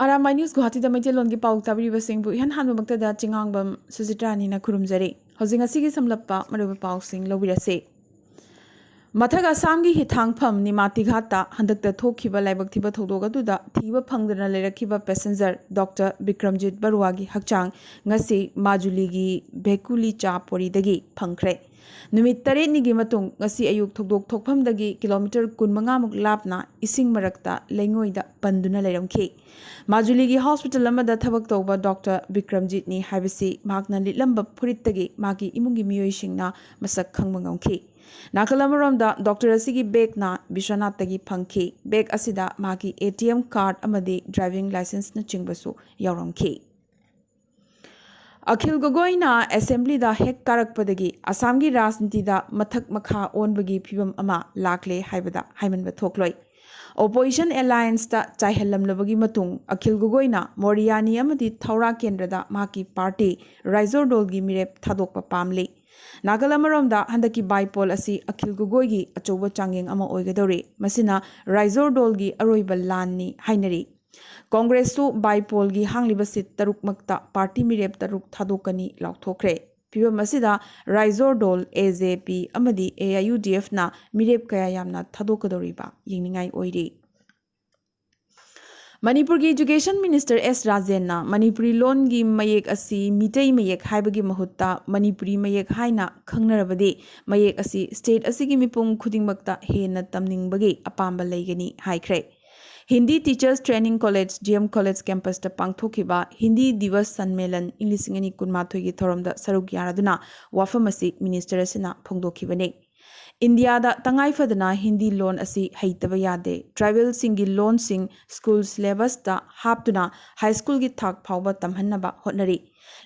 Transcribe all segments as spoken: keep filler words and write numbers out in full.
Arambai news ꯒꯨꯋꯥꯍꯥꯇꯤꯗ ꯃꯩꯇꯩꯂꯣꯟꯒꯤ ꯄꯥꯎ ꯇꯥꯕꯤꯔꯤꯕꯁꯤꯡꯕꯨ ꯏꯍꯥꯟ ꯍꯥꯟꯕꯃꯛꯇꯗ ꯆꯤꯉꯥꯡꯕꯝ ꯁꯨꯖꯤꯇ꯭ꯔꯥꯅꯤꯅ ꯈꯨꯔꯨꯝꯖꯔꯤ꯫ ꯍꯧꯖꯤꯛ ꯉꯁꯤꯒꯤ ꯁꯝꯂꯞꯄ ꯃꯔꯨꯑꯣꯏꯕ ꯄꯥꯎꯁꯤꯡ ꯂꯧꯕꯤꯔꯁꯤ꯫ ꯃꯊꯛ ꯑꯁꯥꯝꯒꯤ ꯍꯤꯊꯥꯡꯐꯝ ꯅꯤꯃꯥꯇꯤꯘꯥꯠꯇ ꯍꯟꯗꯛꯇ ꯊꯣꯛꯈꯤꯕ ꯂꯥꯏꯕꯛ ꯊꯤꯕ ꯊꯧꯗꯣꯛ ꯑꯗꯨꯗ ꯊꯤꯕ ꯐꯪꯗꯅ ꯂꯩꯔꯛꯈꯤꯕ ꯄꯦꯁꯦꯟꯖꯔ ꯗꯣꯛꯇꯔ ꯕꯤꯀ꯭ꯔꯝꯖꯤꯠ ꯕꯔꯨꯋꯥꯒꯤ ꯍꯛꯆꯥꯡ ꯉꯁꯤ ꯃꯥꯖꯨꯂꯤꯒꯤ ꯚꯦꯀꯨꯂꯤꯆꯥ ꯄꯣꯔꯤꯗꯒꯤ ꯐꯪꯈ꯭ꯔꯦ꯫ ꯅꯨꯃꯤꯠ ꯇꯔꯦꯠꯅꯤꯒꯤ ꯃꯇꯨꯡ ꯉꯁꯤ ꯑꯌꯨꯛ ꯊꯧꯗꯣꯛ ꯊꯣꯛꯐꯝꯗꯒꯤ ꯀꯤꯂꯣꯃꯤꯇꯔ ꯀꯨꯟꯃꯉꯥꯃꯨꯛ ꯂꯥꯞꯅ ꯏꯁꯤꯡ ꯃꯔꯛꯇ ꯂꯩꯉꯣꯏꯗ ꯄꯟꯗꯨꯅ ꯂꯩꯔꯝꯈꯤ꯫ ꯃꯥꯖꯨꯂꯤꯒꯤ ꯍꯣꯁꯄꯤꯇꯥꯜ ꯑꯃꯗ ꯊꯕꯛ ꯇꯧꯕ ꯗꯣꯛꯇꯔ ꯕꯤꯀ꯭ꯔꯝꯖꯤꯠꯅꯤ ꯍꯥꯏꯕꯁꯤ ꯃꯍꯥꯛꯅ ꯂꯤꯠꯂꯝꯕ ꯐꯨꯔꯤꯠꯇꯒꯤ ꯃꯍꯥꯛꯀꯤ ꯏꯃꯨꯡꯒꯤ ꯃꯤꯑꯣꯏꯁꯤꯡꯅ ꯃꯁꯛ ꯈꯪꯕ ꯉꯝꯈꯤ꯫ ꯅꯥꯀꯜ ꯑꯃꯔꯣꯝꯗ, ꯗꯣꯛꯇꯔ ꯑꯁꯤꯒꯤ ꯕꯦꯒꯅ ꯕꯤꯁ꯭ꯋꯅꯥꯊꯇꯒꯤ ꯐꯪꯈꯤ꯫ ꯕꯦꯒ ꯑꯁꯤꯗ ꯃꯍꯥꯛꯀꯤ ꯑꯦ ꯇꯤ ꯑꯦꯝ ꯀꯥꯔꯗ ꯑꯃꯗꯤ ꯗ꯭ꯔꯥꯏꯚꯤꯡ ꯂꯥꯏꯁꯦꯟꯁꯅꯆꯤꯡꯕꯁꯨ ꯌꯥꯎꯔꯝꯈꯤ꯫ ꯑꯈꯤꯜ ꯒꯣꯒꯣꯏꯅ ꯑꯦꯁꯦꯝꯕ꯭ꯂꯤꯗ ꯍꯦꯛ ꯀꯥꯔꯛꯄꯗꯒꯤ ꯑꯁꯥꯝꯒꯤ ꯔꯥꯖꯅꯤꯇꯤꯗ ꯃꯊꯛ ꯃꯈꯥ ꯑꯣꯟꯕꯒꯤ ꯐꯤꯕꯝ ꯑꯃ ꯂꯥꯛꯂꯦ ꯍꯥꯏꯕꯗ ꯍꯥꯏꯃꯟꯕ ꯊꯣꯛꯂꯣꯏ꯫ ꯑꯣꯄꯣꯖꯤꯁꯟ ꯑꯦꯂꯥꯌꯟꯁꯇ ꯆꯥꯏꯍꯜꯂꯝꯂꯕꯒꯤ ꯃꯇꯨꯡ ꯑꯈꯤꯜ ꯒꯣꯒꯣꯏꯅ ꯃꯣꯔꯤꯌꯥꯅꯤ ꯑꯃꯗꯤ ꯊꯧꯔꯥ ꯀꯦꯟꯗ꯭ꯔꯗ ꯃꯍꯥꯛꯀꯤ ꯄꯥꯔꯇꯤ ꯔꯥꯏꯖꯣꯔ ꯗꯣꯜꯒꯤ ꯃꯤꯔꯦꯞ ꯊꯥꯗꯣꯛꯄ ꯄꯥꯝꯂꯤ꯫ ꯅꯥꯀꯜ ꯑꯃꯔꯣꯝꯗ, ꯍꯟꯗꯛꯀꯤ ꯕꯥꯏꯄꯣꯜ ꯑꯁꯤ ꯑꯈꯤꯜ ꯒꯣꯒꯣꯏꯒꯤ ꯑꯆꯧꯕ ꯆꯥꯡꯌꯦꯡ ꯑꯃ ꯑꯣꯏꯒꯗꯧꯔꯤ꯫ ꯃꯁꯤꯅ ꯔꯥꯏꯖꯣꯔ ꯗꯣꯜꯒꯤ ꯑꯔꯣꯏꯕ ꯂꯥꯟꯅꯤ ꯍꯥꯏꯅꯔꯤ꯫ ꯀꯣꯡꯒ꯭ꯔꯦꯁꯁꯨ ꯕꯥꯏꯄꯣꯜꯒꯤ ꯍꯥꯡꯂꯤꯕ ꯁꯤꯠ ꯇꯔꯨꯛꯃꯛꯇ ꯄꯥꯔꯇꯤ ꯃꯤꯔꯦꯞ ꯇꯔꯨꯛ ꯊꯥꯗꯣꯛꯀꯅꯤ ꯂꯥꯎꯊꯣꯛꯈ꯭ꯔꯦ꯫ ꯐꯤꯕꯝ ꯑꯁꯤꯗ ꯔꯥꯏꯖꯣꯔ ꯗꯣꯜ, ꯑꯦ ꯖꯦ ꯄꯤ ꯑꯃꯗꯤ ꯑꯦ ꯑꯥꯏ ꯌꯨ ꯗꯤ ꯑꯦꯐꯅ ꯃꯤꯔꯦꯞ ꯀꯌꯥ ꯌꯥꯝꯅ ꯊꯥꯗꯣꯛꯀꯗꯧꯔꯤꯕ ꯌꯦꯡꯅꯤꯡꯉꯥꯏ ꯑꯣꯏꯔꯤ꯫ ꯃꯅꯤꯄꯨꯔꯒꯤ ꯏꯖꯨꯀꯦꯁꯟ ꯃꯤꯅꯤꯁꯇꯔ ꯑꯦꯁ ꯔꯥꯖꯦꯟꯅ ꯃꯅꯤꯄꯨꯔꯤ ꯂꯣꯟꯒꯤ ꯃꯌꯦꯛ ꯑꯁꯤ ꯃꯤꯇꯩ ꯃꯌꯦꯛ ꯍꯥꯏꯕꯒꯤ ꯃꯍꯨꯠꯇ ꯃꯅꯤꯄꯨꯔꯤ ꯃꯌꯦꯛ ꯍꯥꯏꯅ ꯈꯪꯅꯔꯕꯗꯤ ꯃꯌꯦꯛ ꯑꯁꯤ ꯁ꯭ꯇꯦꯠ ꯑꯁꯤꯒꯤ ꯃꯤꯄꯨꯝ ꯈꯨꯗꯤꯡꯃꯛꯇ ꯍꯦꯟꯅ ꯇꯝꯅꯤꯡꯕꯒꯤ ꯑꯄꯥꯝꯕ ꯂꯩꯒꯅꯤ ꯍꯥꯏꯈ꯭ꯔꯦ꯫ Hindi teachers training college, D M college ꯀꯦꯝꯄꯁꯇ ꯄꯥꯡꯊꯣꯛꯈꯤꯕ ꯍꯤꯟꯗꯤ ꯗꯤꯋꯁ ꯁꯟꯃꯦꯂꯟ ꯏꯪ ꯂꯤꯁꯤꯡ ꯑꯅꯤ ꯀꯨꯟꯃꯥꯊꯣꯏꯒꯤ ꯊꯧꯔꯝꯗ ꯁꯔꯨꯛ ꯌꯥꯔꯗꯨꯅ ꯋꯥꯐꯝ ꯑꯁꯤ ꯃꯤꯅꯤꯁꯇꯔ ꯑꯁꯤꯅ ꯐꯣꯡꯗꯣꯛꯈꯤꯕꯅꯤ꯫ ꯏꯟꯗꯤꯌꯥꯗ ꯇꯉꯥꯏ ꯐꯗꯅ ꯍꯤꯟꯗꯤ ꯂꯣꯟ ꯑꯁꯤ ꯍꯩꯇꯕ ꯌꯥꯗꯦ꯫ ꯇ꯭ꯔꯥꯏꯕꯦꯜꯁꯤꯡꯒꯤ ꯂꯣꯟꯁꯤꯡ ꯁ꯭ꯀꯨꯜ ꯁꯤꯂꯦꯕꯁꯇ ꯍꯥꯞꯇꯨꯅ ꯍꯥꯏ ꯁ꯭ꯀꯨꯜꯒꯤ ꯊꯥꯛ ꯐꯥꯎꯕ ꯇꯝꯍꯟꯅꯕ ꯍꯣꯠꯅꯔꯤ꯫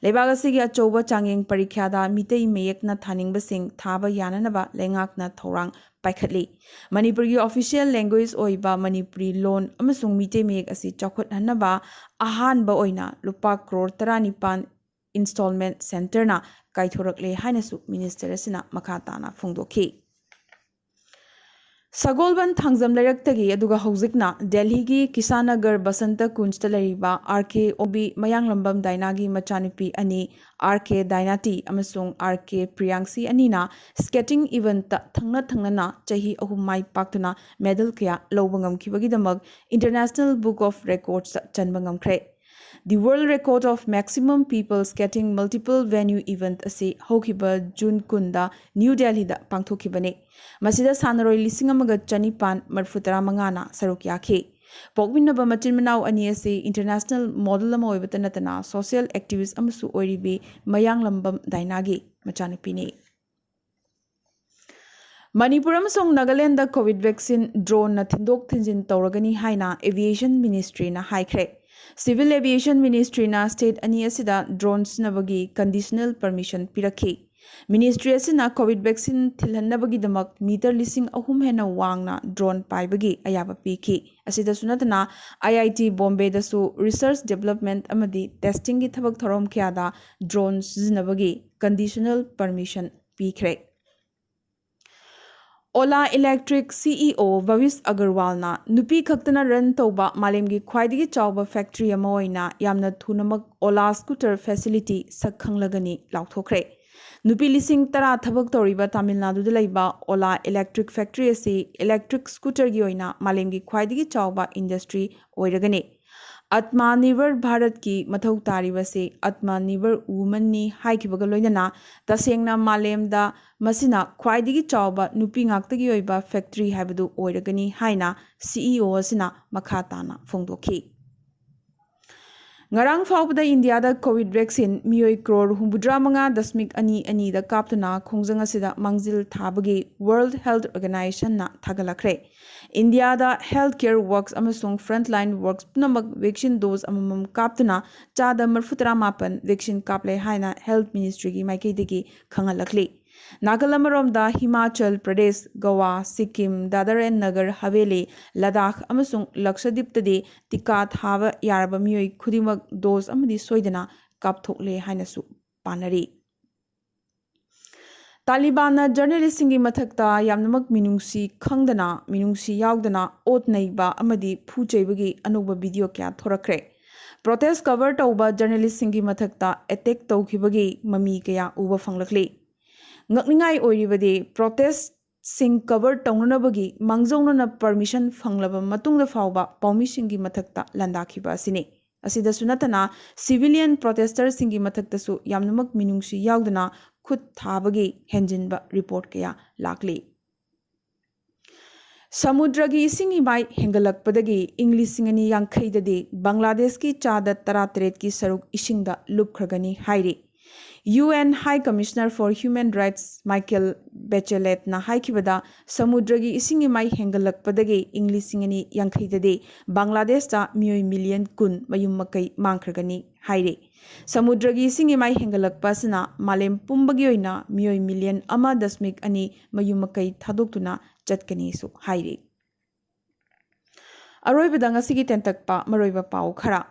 ꯂꯩꯕꯥꯛ ꯑꯁꯤꯒꯤ ꯑꯆꯧꯕ ꯆꯥꯡꯌꯦꯡ ꯄꯔꯤꯈ꯭ꯌꯥꯗ ꯃꯤꯇꯩ ꯃꯌꯦꯛꯅ ꯊꯥꯅꯤꯡꯕꯁꯤꯡ ꯊꯥꯕ ꯌꯥꯅꯅꯕ ꯂꯩꯉꯥꯛꯅ ꯊꯧꯔꯥꯡ ꯄꯥꯏꯈꯠꯂꯤ꯫ ꯃꯅꯤꯄꯨꯔꯒꯤ ꯑꯣꯐꯤꯁꯤꯌꯦꯜ ꯂꯦꯡꯒ꯭ꯋꯦꯖ ꯑꯣꯏꯕ ꯃꯅꯤꯄꯨꯔꯤ ꯂꯣꯟ ꯑꯃꯁꯨꯡ ꯃꯤꯇꯩ ꯃꯌꯦꯛ ꯑꯁꯤ ꯆꯥꯎꯈꯠꯍꯟꯅꯕ ꯑꯍꯥꯟꯕ ꯑꯣꯏꯅ ꯂꯨꯄꯥ ꯀ꯭ꯔꯣꯔ ꯇꯔꯥꯅꯤꯄꯥꯟ ꯏꯟꯁꯇꯣꯜꯃꯦꯟꯠ ꯁꯦꯟꯇꯔꯅ ꯀꯥꯏꯊꯣꯔꯛꯂꯦ ꯍꯥꯏꯅꯁꯨ ꯃꯤꯅꯤꯁꯇꯔ ꯑꯁꯤꯅ ꯃꯈꯥ ꯇꯥꯅ ꯐꯣꯡꯗꯣꯛꯈꯤ꯫ ꯁꯒꯣꯜꯕꯟ ꯊꯥꯡꯖꯝ ꯂꯩꯔꯛꯇꯒꯤ ꯑꯗꯨꯒ ꯍꯧꯖꯤꯛꯅ ꯗꯦꯜꯍꯤꯒꯤ ꯀꯤꯁꯥꯅꯒꯔ ꯕꯁꯟꯇ ꯀꯨꯟꯖꯇ ꯂꯩꯔꯤꯕ ꯑꯥꯔ ꯀꯦ ꯑꯣꯕꯤ ꯃꯌꯥꯡꯂꯝꯕꯝ ꯗꯥꯏꯅꯥꯒꯤ ꯃꯆꯥꯅꯨꯄꯤ ꯑꯅꯤ, ꯑꯥꯔ ꯀꯦ ꯗꯥꯏꯅꯥ ꯇꯤ ꯑꯃꯁꯨꯡ ꯑꯥꯔ ꯀꯦ ꯄ꯭ꯔꯤꯌꯥꯡꯁꯤ ꯑꯅꯤꯅ ꯁ꯭ꯀꯦꯇꯤꯡ ꯏꯚꯦꯟꯠꯇ ꯊꯪꯅ ꯊꯪꯅꯅ ꯆꯍꯤ ꯑꯍꯨꯝ ꯃꯥꯏ ꯄꯥꯛꯇꯨꯅ ꯃꯦꯗꯜ ꯀꯌꯥ ꯂꯧꯕ ꯉꯝꯈꯤꯕꯒꯤꯗꯃꯛ ꯏꯟꯇꯔꯅꯦꯁꯅꯦꯜ ꯕꯨꯛ ꯑꯣꯐ ꯔꯦꯀꯣꯔꯗꯁꯇ ꯆꯟꯕ ꯉꯝꯈ꯭ꯔꯦ꯫ The World Record of Maximum People Skating Multiple Venue event ꯑꯁꯤ ꯍꯧꯈꯤꯕ ꯖꯨꯟ ꯀꯨꯟꯗ ꯅ꯭ꯌꯨ ꯗꯦꯜꯍꯤꯗ ꯄꯥꯡꯊꯣꯛꯈꯤꯕꯅꯤ꯫ ꯃꯁꯤꯗ ꯁꯥꯟꯅꯔꯣꯏ ꯂꯤꯁꯤꯡ ꯑꯃꯒ ꯆꯅꯤꯄꯥꯟ ꯃꯔꯤꯐꯨ ꯇꯔꯥ ꯃꯉꯥꯅ ꯁꯔꯨꯛ ꯌꯥꯈꯤ꯫ ꯄꯣꯛꯃꯤꯟꯅꯕ ꯃꯆꯤꯟ ꯃꯅꯥꯎ ꯑꯅꯤ ꯑꯁꯤ ꯏꯟꯇꯔꯅꯦꯁꯅꯦꯜ ꯃꯣꯗꯦꯜ ꯑꯃ ꯑꯣꯏꯕꯇ ꯅꯠꯇꯅ ꯁꯣꯁꯤꯌꯦꯜ ꯑꯦꯛꯇꯤꯚꯤꯁ꯭ꯠ ꯑꯃꯁꯨ ꯑꯣꯏꯔꯤꯕꯤ ꯃꯌꯥꯡꯂꯝꯕꯝ ꯗꯥꯏꯅꯥꯒꯤ ꯃꯆꯥꯅꯨꯄꯤꯅꯤ꯫ ꯃꯅꯤꯄꯨꯔ ꯑꯃꯁꯨꯡ ꯅꯥꯒꯥꯂꯦꯟꯗ ꯀꯣꯚꯤꯗ ꯚꯦꯛꯁꯤꯟ ꯗ꯭ꯔꯣꯟꯅ ꯊꯤꯟꯗꯣꯛ ꯊꯤꯟꯖꯤꯟ ꯇꯧꯔꯒꯅꯤ ꯍꯥꯏꯅ ꯑꯦꯚꯤꯌꯦꯁꯟ ꯃꯤꯅꯤꯁꯇ꯭ꯔꯤꯅ ꯍꯥꯏꯈ꯭ꯔꯦ꯫ ꯁꯤꯚꯤꯜ ꯑꯦꯚꯤꯌꯦꯁꯟ ꯃꯤꯅꯤꯁꯇ꯭ꯔꯤꯅ ꯁ꯭ꯇꯦꯠ ꯑꯅꯤ ꯑꯁꯤꯗ ꯗ꯭ꯔꯣꯟ ꯁꯤꯖꯤꯟꯅꯕꯒꯤ ꯀꯟꯗꯤꯁꯅꯦꯜ ꯄꯔꯃꯤꯁꯟ ꯄꯤꯔꯛꯈꯤ꯫ ꯃꯤꯅꯤꯁꯇ꯭ꯔꯤ ꯑꯁꯤꯅ ꯀꯣꯚꯤꯗ ꯚꯦꯛꯁꯤꯟ ꯊꯤꯜꯍꯟꯅꯕꯒꯤꯗꯃꯛ ꯃꯤꯇꯔ ꯂꯤꯁꯤꯡ ꯑꯍꯨꯝ ꯍꯦꯟꯅ ꯋꯥꯡꯅ ꯗ꯭ꯔꯣꯟ ꯄꯥꯏꯕꯒꯤ ꯑꯌꯥꯕ ꯄꯤꯈꯤ꯫ ꯑꯁꯤꯗꯁꯨ ꯅꯠꯇꯅ, ꯑꯥꯏ ꯑꯥꯏ ꯇꯤ ꯕꯣꯝꯕꯦꯗꯁꯨ ꯔꯤꯁꯔꯆ, ꯗꯤꯕꯦꯂꯞꯃꯦꯟꯠ ꯑꯃꯗꯤ ꯇꯦꯁꯇꯤꯡꯒꯤ ꯊꯕꯛ ꯊꯧꯔꯝ ꯀꯌꯥꯗ ꯗ꯭ꯔꯣꯟ ꯁꯤꯖꯤꯟꯅꯕꯒꯤ ꯀꯟꯗꯤꯁꯅꯦꯜ ꯄꯔꯃꯤꯁꯟ ꯄꯤꯈ꯭ꯔꯦ꯫ ꯑꯣꯂꯥ ꯏꯂꯦꯛꯇ꯭ꯔꯤꯛ ꯁꯤꯏꯑꯣ ꯚꯕꯤꯁ ꯑꯒꯔꯋꯥꯜꯅ ꯅꯨꯄꯤ ꯈꯛꯇꯅ ꯔꯟ ꯇꯧꯕ ꯃꯥꯂꯦꯝꯒꯤ ꯈ꯭ꯋꯥꯏꯗꯒꯤ ꯆꯥꯎꯕ ꯐꯦꯛꯇ꯭ꯔꯤ ꯑꯃ ꯑꯣꯏꯅ ꯌꯥꯝꯅ ꯊꯨꯅꯃꯛ ꯑꯣꯂꯥ ꯁ꯭ꯀꯨꯇꯔ ꯐꯦꯁꯤꯂꯤꯇꯤ ꯁꯛ ꯈꯪꯂꯒꯅꯤ ꯂꯥꯎꯊꯣꯛꯈ꯭ꯔꯦ꯫ ꯅꯨꯄꯤ ꯂꯤꯁꯤꯡ ꯇꯔꯥ ꯊꯕꯛ ꯇꯧꯔꯤꯕ ꯇꯥꯃꯤꯜ ꯅꯥꯗꯨꯗ ꯂꯩꯕ ꯑꯣꯂꯥ ꯏꯂꯦꯛꯇ꯭ꯔꯤꯛ ꯐꯦꯛꯇ꯭ꯔꯤ ꯑꯁꯤ ꯏꯂꯦꯛꯇ꯭ꯔꯤꯛ ꯁ꯭ꯀꯨꯇꯔꯒꯤ ꯑꯣꯏꯅ ꯃꯥꯂꯦꯝꯒꯤ ꯈ꯭ꯋꯥꯏꯗꯒꯤ ꯆꯥꯎꯕ ꯏꯟꯗꯁꯇ꯭ꯔꯤ ꯑꯣꯏꯔꯒꯅꯤ꯫ ꯑꯠꯃꯥ ꯅꯤꯔꯚꯔ ꯚꯥꯔꯠꯀꯤ ꯃꯊꯧ ꯇꯥꯔꯤꯕꯁꯤ ꯑꯠꯃꯥ ꯅꯤꯔꯚꯔ ꯋꯨꯃꯟꯅꯤ ꯍꯥꯏꯈꯤꯕꯒ ꯂꯣꯏꯅꯅ ꯇꯁꯦꯡꯅ ꯃꯥꯂꯦꯝꯗ ꯃꯁꯤꯅ ꯈ꯭ꯋꯥꯏꯗꯒꯤ ꯆꯥꯎꯕ ꯅꯨꯄꯤ ꯉꯥꯛꯇꯒꯤ ꯑꯣꯏꯕ ꯐꯦꯛꯇ꯭ꯔꯤ ꯍꯥꯏꯕꯗꯨ ꯑꯣꯏꯔꯒꯅꯤ ꯍꯥꯏꯅ ꯁꯤꯏꯑꯣ ꯑꯁꯤꯅ ꯃꯈꯥ ꯇꯥꯅ ꯐꯣꯡꯗꯣꯛꯈꯤ꯫ ꯉꯔꯥꯡ ꯐꯥꯎꯕꯗ ꯏꯟꯗꯤꯌꯥꯗ ꯀꯣꯚꯤꯗ ꯚꯦꯛꯁꯤꯟ ꯃꯤꯑꯣꯏ ꯀ꯭ꯔꯣꯔ ꯍꯨꯝꯐꯨꯇꯔꯥ ꯃꯉꯥ ꯗꯁꯃꯤꯛ ꯑꯅꯤ ꯑꯅꯤꯗ ꯀꯥꯞꯇꯨꯅ ꯈꯣꯡꯖꯪ ꯑꯁꯤꯗ ꯃꯥꯡꯖꯤꯜ ꯊꯥꯕꯒꯤ ꯋꯥꯔꯜꯗ ꯍꯦꯜꯊ ꯑꯣꯔꯒꯅꯥꯏꯖꯦꯁꯟꯅ ꯊꯥꯒꯠꯂꯛꯈ꯭ꯔꯦ꯫ ꯏꯟꯗꯤꯌꯥꯗ ꯍꯦꯜꯊ ꯀꯦꯌꯔ ꯋꯥꯔꯛꯁ ꯑꯃꯁꯨꯡ ꯐ꯭ꯔꯟꯠꯂꯥꯏꯟ ꯋꯥꯔꯛꯁ ꯄꯨꯝꯅꯃꯛ ꯚꯦꯛꯁꯤꯟ ꯗꯣꯁ ꯑꯃꯃꯝ ꯀꯥꯞꯇꯨꯅ ꯆꯥꯗ ꯃꯔꯤꯐꯨꯇꯔꯥ ꯃꯥꯄꯟ ꯚꯦꯛꯁꯤꯟ ꯀꯥꯞꯂꯦ ꯍꯥꯏꯅ ꯍꯦꯜꯊ ꯃꯤꯅꯤꯁꯇ꯭ꯔꯤꯒꯤ ꯃꯥꯏꯀꯩꯗꯒꯤ ꯈꯪꯍꯜꯂꯛꯂꯤ꯫ ꯅꯥꯀꯜ ꯑꯃꯔꯣꯝꯗ ꯍꯤꯃꯥꯆꯜ ꯄ꯭ꯔꯗꯦꯁ, ꯒꯋꯥ, ꯁꯤꯛꯀꯤꯝ, ꯗꯥꯗꯔ ꯑꯦꯟ ꯅꯒꯔ ꯍꯥꯕꯦꯂꯤ, ꯂꯗꯥꯈ ꯑꯃꯁꯨꯡ ꯂꯛꯁꯗꯤꯞꯇꯗꯤ ꯇꯤꯀꯥ ꯊꯥꯕ ꯌꯥꯔꯕ ꯃꯤꯑꯣꯏ ꯈꯨꯗꯤꯡꯃꯛ ꯗꯣꯁ ꯑꯃꯗꯤ ꯁꯣꯏꯗꯅ ꯀꯥꯞꯊꯣꯛꯂꯦ ꯍꯥꯏꯅꯁꯨ ꯄꯥꯅꯔꯤ꯫ ꯇꯥꯂꯤꯕꯥꯟꯅ ꯖꯔꯅꯦꯂꯤꯁꯁꯤꯡꯒꯤ ꯃꯊꯛꯇ ꯌꯥꯝꯅꯃꯛ ꯃꯤꯅꯨꯡꯁꯤ ꯈꯪꯗꯅ, ꯃꯤꯅꯨꯡꯁꯤ ꯌꯥꯎꯗꯅ ꯑꯣꯠ ꯅꯩꯕ ꯑꯃꯗꯤ ꯐꯨ ꯆꯩꯕꯒꯤ ꯑꯅꯧꯕ ꯚꯤꯗꯤꯑꯣ ꯀꯌꯥ ꯊꯣꯔꯛꯈ꯭ꯔꯦ꯫ ꯄ꯭ꯔꯣꯇꯦꯁ ꯀꯚꯔ ꯇꯧꯕ ꯖꯔꯅꯦꯂꯤꯁꯁꯤꯡꯒꯤ ꯃꯊꯛꯇ ꯑꯦꯇꯦꯛ ꯇꯧꯈꯤꯕꯒꯤ ꯃꯃꯤ ꯀꯌꯥ ꯎꯕ ꯐꯪꯂꯛꯂꯤ꯫ ꯉꯛꯅꯤꯡꯉꯥꯏ ꯑꯣꯏꯔꯤꯕꯗꯤ, ꯄ꯭ꯔꯣꯇꯦꯁꯁꯤꯡ ꯀꯚꯔ ꯇꯧꯅꯅꯕꯒꯤ ꯃꯥꯡꯖꯧꯅꯅ ꯄꯔꯃꯤꯁꯟ ꯐꯪꯂꯕ ꯃꯇꯨꯡꯗ ꯐꯥꯎꯕ ꯄꯥꯎꯃꯤꯁꯤꯡꯒꯤ ꯃꯊꯛꯇ ꯂꯥꯟꯗꯥꯈꯤꯕ ꯑꯁꯤꯅꯤ꯫ ꯑꯁꯤꯗꯁꯨ ꯅꯠꯇꯅ, ꯁꯤꯚꯤꯂꯤꯌꯟ ꯄ꯭ꯔꯣꯇꯦꯁꯇꯔꯁꯤꯡꯒꯤ ꯃꯊꯛꯇꯁꯨ ꯌꯥꯝꯅꯃꯛ ꯃꯤꯅꯨꯡꯁꯤ ꯌꯥꯎꯗꯅ ꯈꯨꯠ ꯊꯥꯕꯒꯤ ꯍꯦꯟꯖꯤꯟꯕ ꯔꯤꯄꯣꯔꯠ ꯀꯌꯥ ꯂꯥꯛꯂꯤ꯫ ꯁꯃꯨꯗ꯭ꯔꯒꯤ ꯏꯁꯤꯡ ꯏꯃꯥꯏ ꯍꯦꯟꯒꯠꯂꯛꯄꯗꯒꯤ ꯏꯪ ꯂꯤꯁꯤꯡ ꯑꯅꯤ ꯌꯥꯡꯈꯩꯗꯗꯤ ꯕꯪꯒ꯭ꯂꯥꯗꯦꯁꯀꯤ ꯆꯥꯗ ꯇꯔꯥꯇꯔꯦꯠꯀꯤ ꯁꯔꯨꯛ ꯏꯁꯤꯡꯗ ꯂꯨꯞꯈ꯭ꯔꯒꯅꯤ ꯍꯥꯏꯔꯤ꯫ U N High Commissioner for Human Rights Michelle Bacheletꯅ ꯍꯥꯏꯈꯤꯕꯗ, ꯁꯃꯨꯗ꯭ꯔꯒꯤ ꯏꯁꯤꯡ ꯏꯃꯥꯏ ꯍꯦꯟꯒꯠꯂꯛꯄꯗꯒꯤ ꯏꯪ ꯂꯤꯁꯤꯡ ꯑꯅꯤ ꯌꯥꯡꯈꯩꯗꯗꯤ ꯕꯪꯒ꯭ꯂꯥꯗꯦꯁꯇ ꯃꯤꯑꯣꯏ ꯃꯤꯂꯤꯌꯟ ꯀꯨꯟ ꯃꯌꯨꯝ ꯃꯀꯩ ꯃꯥꯡꯈ꯭ꯔꯒꯅꯤ ꯍꯥꯏꯔꯤ꯫ ꯁꯃꯨꯗ꯭ꯔꯒꯤ ꯏꯁꯤꯡ ꯏꯃꯥꯏ ꯍꯦꯟꯒꯠꯂꯛꯄ ꯑꯁꯤꯅ ꯃꯥꯂꯦꯝ ꯄꯨꯝꯕꯒꯤ ꯑꯣꯏꯅ ꯃꯤꯑꯣꯏ ꯃꯤꯂꯤꯌꯟ ꯑꯃ ꯗꯁꯃꯤꯛ ꯑꯅꯤ ꯃꯌꯨꯝ ꯃꯀꯩ ꯊꯥꯗꯣꯛꯇꯨꯅ ꯆꯠꯀꯅꯤꯁꯨ ꯍꯥꯏꯔꯤ꯫ ꯑꯔꯣꯏꯕꯗ ꯉꯁꯤꯒꯤ ꯇꯦꯟꯇꯛꯄ ꯃꯔꯨꯑꯣꯏꯕ ꯄꯥꯎ ꯈꯔ꯫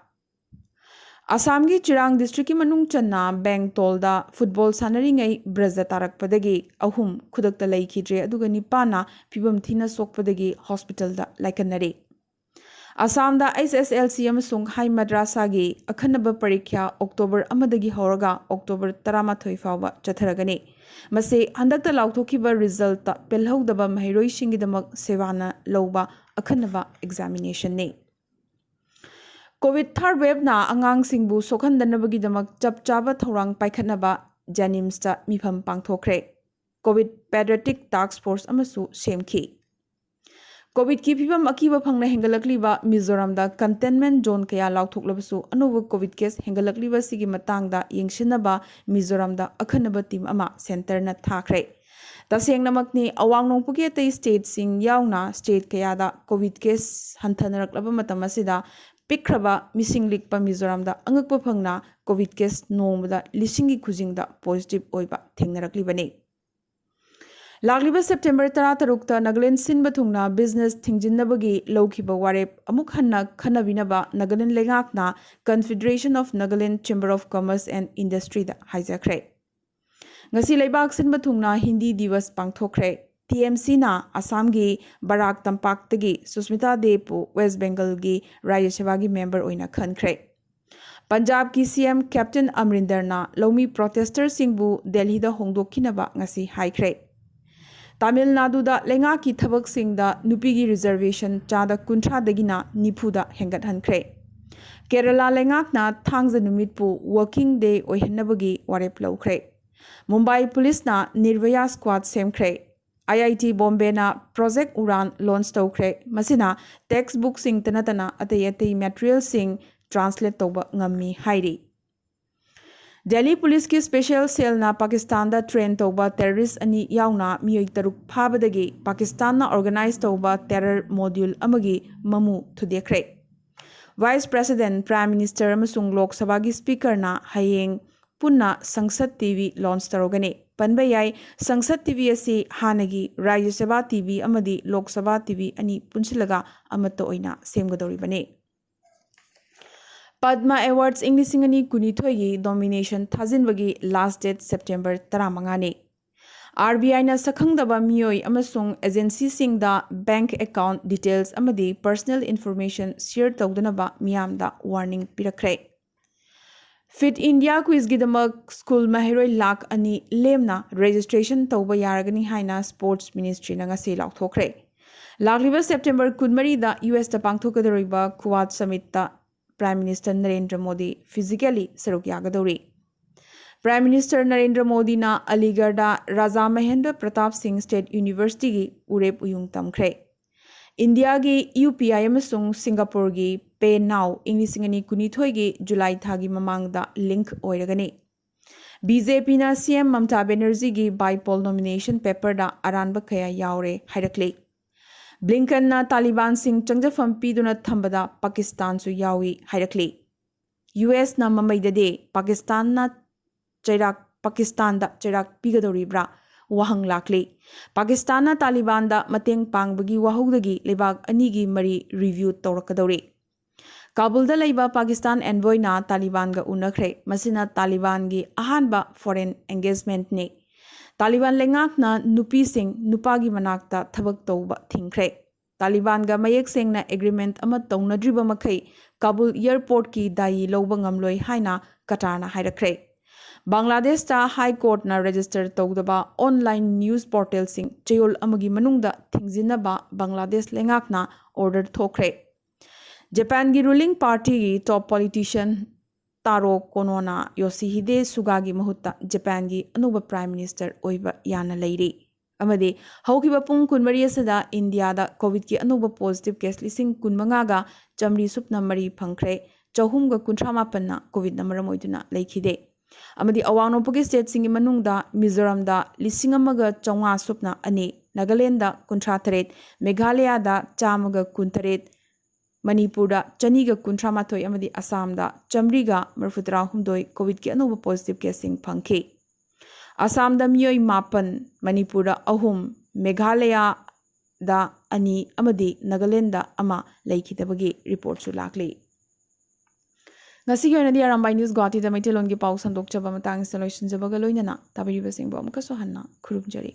ꯑꯁꯥꯝꯒꯤ ꯆꯤꯔꯥꯡ ꯗꯤꯁꯇ꯭ꯔꯤꯛꯀꯤ ꯃꯅꯨꯡ ꯆꯟꯅ ꯕꯦꯡꯇꯣꯜꯗ ꯐꯨꯠꯕꯣꯜ ꯁꯥꯟꯅꯔꯤꯉꯩ ꯕ꯭ꯔꯖ ꯇꯥꯔꯛꯄꯗꯒꯤ ꯑꯍꯨꯝ ꯈꯨꯗꯛꯇ ꯂꯩꯈꯤꯗ꯭ꯔꯦ, ꯑꯗꯨꯒ ꯅꯤꯄꯥꯟꯅ ꯐꯤꯕꯝ ꯊꯤꯅ ꯁꯣꯛꯄꯗꯒꯤ ꯍꯣꯁꯄꯤꯇꯥꯜꯗ ꯂꯥꯏꯀꯠꯅꯔꯤ꯫ ꯑꯁꯥꯝꯗ ꯑꯩꯆ ꯑꯦꯁ ꯑꯦꯜ ꯁꯤ ꯑꯃꯁꯨꯡ ꯍꯥꯏ ꯃꯗ꯭ꯔꯥꯁꯥꯒꯤ ꯑꯈꯟꯅꯕ ꯄꯔꯤꯈ꯭ꯌꯥ ꯑꯣꯛꯇꯣꯕꯔ ꯑꯃꯗꯒꯤ ꯍꯧꯔꯒ ꯑꯣꯛꯇꯣꯕꯔ ꯇꯔꯥꯃꯥꯊꯣꯏ ꯐꯥꯎꯕ ꯆꯠꯊꯔꯒꯅꯤ꯫ ꯃꯁꯤ ꯍꯟꯗꯛꯇ ꯂꯥꯎꯊꯣꯛꯈꯤꯕ ꯔꯤꯖꯜꯇ ꯄꯦꯜꯍꯧꯗꯕ ꯃꯍꯩꯔꯣꯏꯁꯤꯡꯒꯤꯗꯃꯛ ꯁꯦꯕꯥꯅ ꯂꯧꯕ ꯑꯈꯟꯅꯕ ꯑꯦꯛꯖꯥꯃꯤꯅꯦꯁꯟꯅꯤ꯫ ꯀꯣꯚꯤꯗ ꯊꯥꯔꯗ ꯋꯦꯕꯅ ꯑꯉꯥꯡꯁꯤꯡꯕꯨ ꯁꯣꯛꯍꯟꯗꯅꯕꯒꯤꯗꯃꯛ ꯆꯞ ꯆꯥꯕ ꯊꯧꯔꯥꯡ ꯄꯥꯏꯈꯠꯅꯕ ꯖꯦꯅꯤꯝꯁꯇ ꯃꯤꯐꯝ ꯄꯥꯡꯊꯣꯛꯈ꯭ꯔꯦ꯫ ꯀꯣꯚꯤꯗ ꯄꯦꯗꯤꯌꯥꯇ꯭ꯔꯤꯛ ꯇꯥꯛꯁ ꯐꯣꯔꯁ ꯑꯃꯁꯨ ꯁꯦꯝꯈꯤ꯫ ꯀꯣꯚꯤꯗꯀꯤ ꯐꯤꯕꯝ ꯑꯀꯤꯕ ꯐꯪꯅ ꯍꯦꯟꯒꯠꯂꯛꯂꯤꯕ ꯃꯤꯖꯣꯔꯥꯝꯗ ꯀꯟꯇꯦꯟꯃꯦꯟꯠ ꯖꯣꯟ ꯀꯌꯥ ꯂꯥꯎꯊꯣꯛꯂꯕꯁꯨ, ꯑꯅꯧꯕ ꯀꯣꯚꯤꯗ ꯀꯦꯁ ꯍꯦꯟꯒꯠꯂꯛꯂꯤꯕ ꯑꯁꯤꯒꯤ ꯃꯇꯥꯡꯗ ꯌꯦꯡꯁꯤꯟꯅꯕ ꯃꯤꯖꯣꯔꯥꯝꯗ ꯑꯈꯟꯅꯕ ꯇꯤꯝ ꯑꯃ ꯁꯦꯟꯇꯔꯅ ꯊꯥꯈ꯭ꯔꯦ꯫ ꯇꯁꯦꯡꯅꯃꯛꯅꯤ, ꯑꯋꯥꯡ ꯅꯣꯡꯄꯣꯛꯀꯤ ꯑꯇꯩ ꯁ꯭ꯇꯦꯠꯁꯤꯡ ꯌꯥꯎꯅ ꯁ꯭ꯇꯦꯠ ꯀꯌꯥꯗ ꯀꯣꯚꯤꯗ ꯀꯦꯁ ꯍꯟꯊꯅꯔꯛꯂꯕ ꯃꯇꯝ ꯑꯁꯤꯗ, ꯄꯤꯛꯈ꯭ꯔꯕ ꯃꯤꯁꯤꯡ ꯂꯤꯛꯄ ꯃꯤꯖꯣꯔꯥꯝꯗ ꯑꯉꯛꯄ ꯐꯪꯅ ꯀꯣꯚꯤꯗ ꯀꯦꯁ ꯅꯣꯡꯃꯗ ꯂꯤꯁꯤꯡꯒꯤ ꯈꯨꯖꯤꯡꯗ ꯄꯣꯖꯤꯇꯤꯚ ꯑꯣꯏꯕ ꯊꯦꯡꯅꯔꯛꯂꯤꯕꯅꯤ꯫ ꯂꯥꯛꯂꯤꯕ ꯁꯦꯞꯇꯦꯝꯕꯔ ꯇꯔꯥꯇꯔꯨꯛꯇ ꯅꯥꯒꯥꯂꯦꯟꯗ ꯁꯤꯟꯕ ꯊꯨꯡꯅ ꯕꯤꯖꯤꯅꯦꯁ ꯊꯤꯡꯖꯤꯟꯅꯕꯒꯤ ꯂꯧꯈꯤꯕ ꯋꯥꯔꯦꯞ ꯑꯃꯨꯛ ꯍꯟꯅ ꯈꯟꯅꯕꯤꯅꯕ ꯅꯥꯒꯥꯂꯦꯟꯗ ꯂꯩꯉꯥꯛꯅ Confederation of Nagaland Chamber of Commerce and Industryꯗ ꯍꯥꯏꯖꯈ꯭ꯔꯦ꯫ ꯉꯁꯤ ꯂꯩꯕꯥꯛ ꯁꯤꯟꯕ ꯊꯨꯡꯅ ꯍꯤꯟꯗꯤ ꯗꯤꯋꯁ ꯄꯥꯡꯊꯣꯛꯈ꯭ꯔꯦ꯫ ꯇꯤ ꯑꯦꯝ ꯁꯤꯅ ꯑꯁꯥꯝꯒꯤ ꯕꯔꯥꯛ ꯇꯝꯄꯥꯛꯇꯒꯤ ꯁꯨꯁꯃꯤꯇꯥ ꯗꯦꯕꯄꯨ ꯋꯦꯁ ꯕꯦꯡꯒꯜꯒꯤ ꯔꯥꯖ꯭ꯌ ꯁꯚꯥꯒꯤ ꯃꯦꯝꯕꯔ ꯑꯣꯏꯅ ꯈꯟꯈ꯭ꯔꯦ꯫ ꯄꯟꯖꯥꯕꯀꯤ ꯁꯤ ꯑꯦꯝ ꯀꯦꯞꯇꯦꯟ ꯑꯃꯔꯤꯟꯗꯔꯅ ꯂꯧꯃꯤ ꯄ꯭ꯔꯣꯇꯦꯁꯇꯔꯁꯤꯡꯕꯨ ꯗꯦꯜꯍꯤꯗ ꯍꯣꯡꯗꯣꯛꯈꯤꯅꯕ ꯉꯁꯤ ꯍꯥꯏꯈ꯭ꯔꯦ꯫ ꯇꯥꯃꯤꯜ ꯅꯥꯗꯨꯗ ꯂꯩꯉꯥꯛꯀꯤ ꯊꯕꯛꯁꯤꯡꯗ ꯅꯨꯄꯤꯒꯤ ꯔꯤꯖꯔꯕꯦꯁꯟ ꯆꯥꯗ ꯀꯨꯟꯊ꯭ꯔꯥꯗꯒꯤꯅ ꯅꯤꯐꯨꯗ ꯍꯦꯟꯒꯠꯍꯟꯈ꯭ꯔꯦ꯫ ꯀꯦꯔꯂꯥ ꯂꯩꯉꯥꯛꯅ ꯊꯥꯡꯖ ꯅꯨꯃꯤꯠꯄꯨ ꯋꯔꯀꯤꯡ ꯗꯦ ꯑꯣꯏꯍꯟꯅꯕꯒꯤ ꯋꯥꯔꯦꯞ ꯂꯧꯈ꯭ꯔꯦ꯫ ꯃꯨꯝꯕꯥꯏ ꯄꯨꯂꯤꯁꯅ ꯅꯤꯔꯚꯌꯥ ꯁ꯭ꯀ꯭ꯋꯥꯗ ꯁꯦꯝꯈ꯭ꯔꯦ꯫ ꯑꯥꯏ ꯑꯥꯏ ꯇꯤ ꯕꯣꯝꯕꯦꯅ ꯄ꯭ꯔꯣꯖꯦꯛ ꯎꯔꯥꯟ ꯂꯣꯟꯆ ꯇꯧꯈ꯭ꯔꯦ꯫ ꯃꯁꯤꯅ ꯇꯦꯛꯁ ꯕꯨꯛꯁꯤꯡꯇ ꯅꯠꯇꯅ ꯑꯇꯩ ꯑꯇꯩ ꯃꯦꯇꯔꯤꯌꯦꯜꯁꯤꯡ ꯇ꯭ꯔꯥꯟꯁꯂꯦꯠ ꯇꯧꯕ ꯉꯝꯃꯤ ꯍꯥꯏꯔꯤ꯫ ꯗꯦꯜꯂꯤ ꯄꯨꯂꯤꯁꯀꯤ ꯁ꯭ꯄꯦꯁꯦꯜ ꯁꯦꯜꯅ ꯄꯥꯀꯤꯁꯇꯥꯟꯗ ꯇ꯭ꯔꯦꯟ ꯇꯧꯕ ꯇꯦꯔꯣꯔꯤꯁ꯭ꯠ ꯑꯅꯤ ꯌꯥꯎꯅ ꯃꯤꯑꯣꯏ ꯇꯔꯨꯛ ꯐꯥꯕꯗꯒꯤ ꯄꯥꯀꯤꯁꯇꯥꯟꯅ ꯑꯣꯔꯒꯅꯥꯏꯖ ꯇꯧꯕ ꯇꯦꯔꯔ ꯃꯣꯗ꯭ꯌꯨꯜ ꯑꯃꯒꯤ ꯃꯃꯨ ꯊꯨꯗꯦꯛꯈ꯭ꯔꯦ꯫ ꯚꯥꯏꯁ ꯄ꯭ꯔꯦꯁꯤꯗꯦꯟꯠ, ꯄ꯭ꯔꯥꯏꯝ ꯃꯤꯅꯤꯁꯇꯔ ꯑꯃꯁꯨꯡ ꯂꯣꯛ ꯁꯚꯥꯒꯤ ꯁ꯭ꯄꯤꯀꯔꯅ ꯍꯌꯦꯡ ꯄꯨꯟꯅ ꯁꯪꯁꯗ ꯇꯤ ꯚꯤ ꯂꯣꯟꯆ ꯇꯧꯔꯒꯅꯤ꯫ ꯄꯟꯕ ꯌꯥꯏ, ꯁꯪꯁꯗ ꯇꯤ ꯚꯤ ꯑꯁꯤ ꯍꯥꯟꯅꯒꯤ ꯔꯥꯖ꯭ꯌ ꯁꯚꯥ ꯇꯤ ꯚꯤ ꯑꯃꯗꯤ ꯂꯣꯛ ꯁꯚꯥ ꯇꯤ ꯚꯤ ꯑꯅꯤ ꯄꯨꯟꯁꯤꯜꯂꯒ ꯑꯃꯠꯇ ꯑꯣꯏꯅ ꯁꯦꯝꯒꯗꯧꯔꯤꯕꯅꯤ꯫ ꯄꯗꯃ ꯑꯦꯋꯥꯔꯗꯁ ꯏꯪ ꯂꯤꯁꯤꯡ ꯑꯅꯤ ꯀꯨꯟꯅꯤꯊꯣꯏꯒꯤ ꯅꯣꯃꯤꯅꯦꯁꯟ ꯊꯥꯖꯤꯟꯕꯒꯤ ꯂꯥꯁ ꯗꯦꯠ ꯁꯦꯞꯇꯦꯝꯕꯔ ꯇꯔꯥꯃꯉꯥꯅꯤ꯫ ꯑꯥꯔ ꯕꯤ ꯑꯥꯏꯅ ꯁꯛꯈꯪꯗꯕ ꯃꯤꯑꯣꯏ ꯑꯃꯁꯨꯡ ꯑꯦꯖꯦꯟꯁꯤꯁꯤꯡꯗ ꯕꯦꯡꯛ ꯑꯦꯀꯥꯎꯟꯠ ꯗꯤꯇꯦꯜꯁ ꯑꯃꯗꯤ ꯄꯔꯁꯅꯦꯜ ꯏꯟꯐꯣꯔꯃꯦꯁꯟ ꯁꯤꯌꯔ ꯇꯧꯗꯅꯕ ꯃꯤꯌꯥꯝꯗ ꯋꯥꯔꯅꯤꯡ ꯄꯤꯔꯛꯈ꯭ꯔꯦ꯫ ꯐꯤꯠ ꯏꯟꯗꯤꯌꯥ ꯀ꯭ꯋꯤꯖꯒꯤꯗꯃꯛ ꯁ꯭ꯀꯨꯜ ꯃꯍꯩꯔꯣꯏ ꯂꯥꯈ ꯑꯅꯤ ꯂꯦꯝꯅ ꯔꯦꯖꯤꯁꯇ꯭ꯔꯦꯁꯟ ꯇꯧꯕ ꯌꯥꯔꯒꯅꯤ ꯍꯥꯏꯅ ꯁ꯭ꯄꯣꯔꯠꯁ ꯃꯤꯅꯤꯁꯇ꯭ꯔꯤꯅ ꯉꯁꯤ ꯂꯥꯎꯊꯣꯛꯈ꯭ꯔꯦ꯫ ꯂꯥꯛꯂꯤꯕ ꯁꯦꯞꯇꯦꯝꯕꯔ ꯀꯨꯟꯃꯔꯤꯗ ꯌꯨ ꯑꯦꯁꯇ ꯄꯥꯡꯊꯣꯛꯀꯗꯧꯔꯤꯕ ꯀ꯭ꯋꯥꯗ ꯁꯃꯤꯠꯇ prime minister Narendra Modi physically ꯁꯔꯨꯛ ꯌꯥꯒꯗꯧꯔꯤ꯫ ꯄ꯭ꯔꯥꯏꯝ ꯃꯤꯅꯤꯁꯇꯔ ꯅꯔꯦꯟꯗ꯭ꯔ ꯃꯣꯗꯤꯅ ꯑꯂꯤꯒꯔꯗ ꯔꯥꯖꯥ ꯃꯍꯦꯟꯗ꯭ꯔ ꯄ꯭ꯔꯇꯥꯞ ꯁꯤꯡ ꯁ꯭ꯇꯦꯠ ꯌꯨꯅꯤꯚꯔꯁꯤꯇꯤꯒꯤ ꯎꯔꯦꯞ ꯎꯌꯨꯡ ꯇꯝꯈ꯭ꯔꯦ꯫ ꯏꯟꯗꯤꯌꯥꯒꯤ ꯌꯨ ꯄꯤ ꯑꯥꯏ ꯑꯃꯁꯨꯡ ꯁꯤꯡꯒꯥꯄꯨꯔꯒꯤ ꯄꯦ ꯅꯥꯎ ꯏꯪ ꯂꯤꯁꯤꯡ ꯑꯅꯤ ꯀꯨꯟꯅꯤꯊꯣꯏꯒꯤ ꯖꯨꯂꯥꯏ ꯊꯥꯒꯤ ꯃꯃꯥꯡꯗ ꯂꯤꯡꯛ ꯑꯣꯏꯔꯒꯅꯤ꯫ ꯕꯤ ꯖꯦ ꯄꯤꯅ ꯁꯤ ꯑꯦꯝ ꯃꯝꯇꯥ ꯕꯦꯅꯔꯖꯤꯒꯤ ꯕꯥꯏꯄꯣꯜ ꯅꯣꯃꯤꯅꯦꯁꯟ ꯄꯦꯄꯔꯗ ꯑꯔꯥꯟꯕ ꯀꯌꯥ ꯌꯥꯎꯔꯦ ꯍꯥꯏꯔꯛꯂꯤ꯫ ꯕ꯭ꯂꯤꯡꯀꯟꯅ ꯇꯥꯂꯤꯕꯥꯟꯁꯤꯡ ꯆꯪꯖꯐꯝ ꯄꯤꯗꯨꯅ ꯊꯝꯕꯗ ꯄꯥꯀꯤꯁꯇꯥꯟꯁꯨ ꯌꯥꯎꯏ ꯍꯥꯏꯔꯛꯂꯤ꯫ ꯌꯨ ꯑꯦꯁꯅ ꯃꯃꯩꯗꯗꯤ ꯄꯥꯀꯤꯁꯇꯥꯟꯅ ꯆꯩꯔꯥꯛ, ꯄꯥꯀꯤꯁꯇꯥꯟꯗ ꯆꯩꯔꯥꯛ ꯄꯤꯒꯗꯧꯔꯤꯕ꯭ꯔꯥ ꯋꯥꯍꯪ ꯂꯥꯛꯂꯤ꯫ ꯄꯥꯀꯤꯁꯇꯥꯟꯅ ꯇꯥꯂꯤꯕꯥꯟꯗ ꯃꯇꯦꯡ ꯄꯥꯡꯕꯒꯤ ꯋꯥꯍꯧꯗꯒꯤ ꯂꯩꯕꯥꯛ ꯑꯅꯤꯒꯤ ꯃꯔꯤ ꯔꯤꯚ꯭ꯌꯨ ꯇꯧꯔꯛꯀꯗꯧꯔꯤ꯫ ꯀꯥꯕꯨꯜꯗ ꯂꯩꯕ ꯄꯥꯀꯤꯁꯇꯥꯟ ꯑꯦꯟꯚꯣꯏꯅ ꯇꯥꯂꯤꯕꯥꯟꯒ ꯎꯅꯈ꯭ꯔꯦ꯫ ꯃꯁꯤꯅ ꯇꯥꯂꯤꯕꯥꯟꯒꯤ ꯑꯍꯥꯟꯕ ꯐꯣꯔꯦꯟ ꯑꯦꯡꯒꯦꯖꯃꯦꯟꯠꯅꯤ꯫ ꯇꯥꯂꯤꯕꯥꯟ ꯂꯩꯉꯥꯛꯅ ꯅꯨꯄꯤꯁꯤꯡ ꯅꯨꯄꯥꯒꯤ ꯃꯅꯥꯛꯇ ꯊꯕꯛ ꯇꯧꯕ ꯊꯤꯡꯈ꯭ꯔꯦ꯫ ꯇꯥꯂꯤꯕꯥꯟꯒ ꯃꯌꯦꯛ ꯁꯦꯡꯅ ꯑꯦꯒ꯭ꯔꯤꯃꯦꯟꯠ ꯑꯃ ꯇꯧꯅꯗ꯭ꯔꯤꯕ ꯃꯈꯩ ꯀꯥꯕꯨꯜ ꯑꯦꯌꯔꯄꯣꯔꯠꯀꯤ ꯗꯥꯏꯌꯤ ꯂꯧꯕ ꯉꯝꯂꯣꯏ ꯍꯥꯏꯅ ꯀꯇꯥꯔꯅ ꯍꯥꯏꯔꯛꯈ꯭ꯔꯦ꯫ ꯕꯪꯒ꯭ꯂꯥꯗꯦꯁꯇ ꯍꯥꯏ ꯀꯣꯔꯠꯅ ꯔꯦꯖꯤꯁꯇꯔ ꯇꯧꯗꯕ ꯑꯣꯟꯂꯥꯏꯟ ꯅ꯭ꯌꯨꯁ ꯄꯣꯔꯇꯦꯜꯁꯤꯡ ꯆꯌꯣꯜ ꯑꯃꯒꯤ ꯃꯅꯨꯡꯗ ꯊꯤꯡꯖꯤꯟꯅꯕ ꯕꯪꯒ꯭ꯂꯥꯗꯦꯁ ꯂꯩꯉꯥꯛꯅ ꯑꯣꯔꯗꯔ ꯊꯣꯛꯈ꯭ꯔꯦ꯫ ꯖꯄꯥꯟꯒꯤ ꯔꯨꯂꯤꯡ ꯄꯥꯔꯇꯤꯒꯤ ꯇꯣꯞ ꯄꯣꯂꯤꯇꯤꯁꯤꯌꯟ ꯇꯥꯔꯣ ꯀꯣꯅꯣꯅ ꯌꯣꯁꯤꯍꯤꯗꯦ ꯁꯨꯒꯥꯒꯤ ꯃꯍꯨꯠꯇ ꯖꯄꯥꯟꯒꯤ ꯑꯅꯧꯕ ꯄ꯭ꯔꯥꯏꯝ ꯃꯤꯅꯤꯁꯇꯔ ꯑꯣꯏꯕ ꯌꯥꯅ ꯂꯩꯔꯤ꯫ ꯑꯃꯗꯤ ꯍꯧꯈꯤꯕ ꯄꯨꯡ ꯀꯨꯟꯃꯔꯤ ꯑꯁꯤꯗ ꯏꯟꯗꯤꯌꯥꯗ ꯀꯣꯚꯤꯗꯀꯤ ꯑꯅꯧꯕ ꯄꯣꯖꯤꯇꯤꯚ ꯀꯦꯁ ꯂꯤꯁꯤꯡ ꯀꯨꯟꯃꯉꯥꯒ ꯆꯥꯃꯔꯤ ꯁꯨꯞꯅ ꯃꯔꯤ ꯐꯪꯈ꯭ꯔꯦ꯫ ꯆꯍꯨꯝꯒ ꯀꯨꯟꯊ꯭ꯔꯥ ꯃꯥꯄꯟꯅ ꯀꯣꯚꯤꯗꯅ ꯃꯔꯝ ꯑꯣꯏꯗꯨꯅ ꯂꯩꯈꯤꯗꯦ꯫ ꯑꯃꯗꯤ ꯑꯋꯥꯡ ꯅꯣꯡꯄꯣꯛꯀꯤ ꯁ꯭ꯇꯦꯠꯁꯤꯡꯒꯤ ꯃꯅꯨꯡꯗ ꯃꯤꯖꯣꯔꯥꯝꯗ ꯂꯤꯁꯤꯡ ꯑꯃꯒ ꯆꯥꯃꯉꯥ ꯁꯨꯞꯅ ꯑꯅꯤ, ꯅꯥꯒꯥꯂꯦꯟꯗ ꯀꯨꯟꯊ꯭ꯔꯥ ꯇꯔꯦꯠ, ꯃꯦꯘꯥꯂꯌꯥꯗ ꯆꯥꯝꯃꯒ ꯀꯨꯟꯇꯔꯦꯠ, ꯃꯅꯤꯄꯨꯔꯗ ꯆꯅꯤꯒ ꯀꯨꯟꯊ꯭ꯔꯥ ꯃꯥꯊꯣꯏ ꯑꯃꯗꯤ ꯑꯁꯥꯝꯗ ꯆꯥꯃꯔꯤꯒ ꯃꯔꯤꯐꯨꯇꯔꯥ ꯍꯨꯝꯗꯣꯏ ꯀꯣꯚꯤꯗꯀꯤ ꯑꯅꯧꯕ ꯄꯣꯖꯤꯇꯤꯚ ꯀꯦꯁꯁꯤꯡ ꯐꯪꯈꯤ꯫ ꯑꯁꯥꯝꯗ ꯃꯤꯑꯣꯏ ꯃꯥꯄꯟ, ꯃꯅꯤꯄꯨꯔꯗ ꯑꯍꯨꯝ, ꯃꯦꯘꯥꯂꯌꯥꯗ ꯑꯅꯤ ꯑꯃꯗꯤ ꯅꯥꯒꯥꯂꯦꯟꯗ ꯑꯃ ꯂꯩꯈꯤꯗꯕꯒꯤ ꯔꯤꯄꯣꯔꯠꯁꯨ ꯂꯥꯛꯂꯤ꯫ ꯉꯁꯤꯒꯤ ꯑꯣꯏꯅꯗꯤ ꯑꯔꯥꯝꯕꯥꯏ ꯅ꯭ꯌꯨꯁ ꯒꯨꯋꯥꯍꯥꯇꯤꯗ ꯃꯩꯇꯩꯂꯣꯟꯒꯤ ꯄꯥꯎ ꯁꯟꯗꯣꯛꯆꯕ ꯃꯇꯥꯡ ꯑꯁꯤꯗ ꯂꯣꯏꯁꯤꯟꯖꯕꯒ ꯂꯣꯏꯅꯅ ꯇꯥꯕꯤꯔꯤꯕꯁꯤꯡꯕꯨ ꯑꯃꯨꯛꯀꯁꯨ ꯍꯟꯅ ꯈꯨꯔꯨꯝꯖꯔꯤ꯫